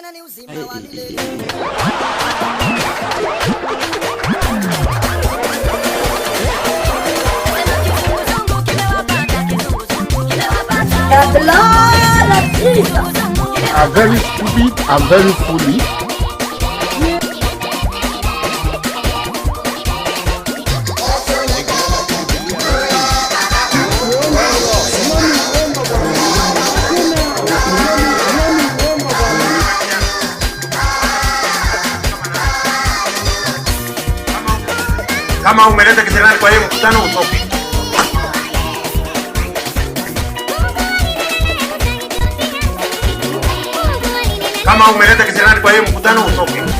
Tena ni uzima wa milele. The blood of Jesus. I'm very stupid. I'm very foolish. Kama umeleta kisirani kwa hiyo mkutano, utoke. Kama umeleta kisirani kwa hiyo mkutano, utoke.